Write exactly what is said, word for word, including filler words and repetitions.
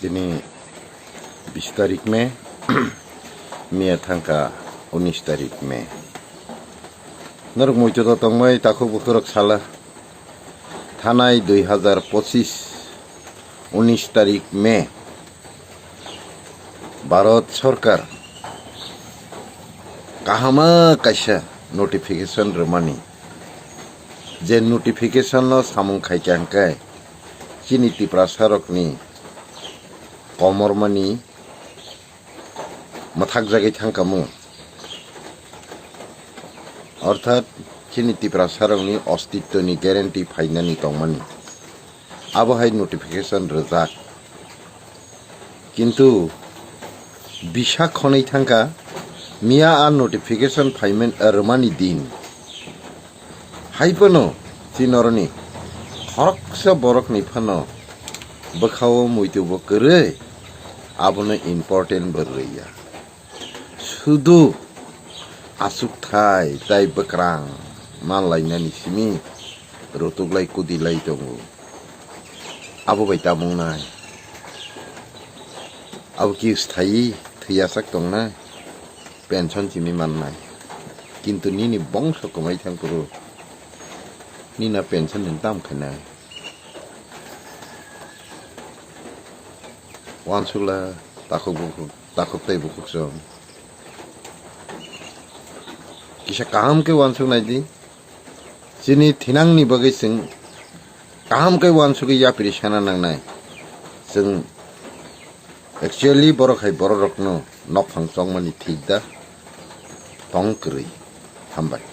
Tini bis tarik May, miya thangka unis tarik May. Norok muitu to tongmai takhuk bukhurok sala. Thanai dui hazar pochis, unis tarik May. Bharat Sarkar kahama kaisa notification rwmani. Je notification no samung khaikha hwnkhe chini Tiprasa rokni komormani mwthakjagwi thangkhamu. Orthat chini Tiprasa rokni ostitwni guarantee phainani tongmani. Abo hai notification rwjak. Kintu bisa khonwi thangkha, miya a notification phaimani, rwmani din. Hai phano chini oroni khoroksa borokni phano bwkhao muitu bo kwrwi, abono important bo rwya. Sudu achukthai tai bwkrang manlainani simi rutuklai kudilai tongo. Abo bai tabungnai. Abo ki sthayi thwiyasak tongnai. Pension chimi mannai. Kintu nini bongso kwmai thang phuru nina pension ni tam khainai. Wansukla takhuk bukhuk, takhuk tei bukhuk song. Kisa kaham khe wansuk nai di. Chini thinangni bagwi chwng kaham khe wansugwi yapri sana nangnai. Chwng actually borok hai borok rokno nokphang chongmani thik da tong kwrwi. Hambai.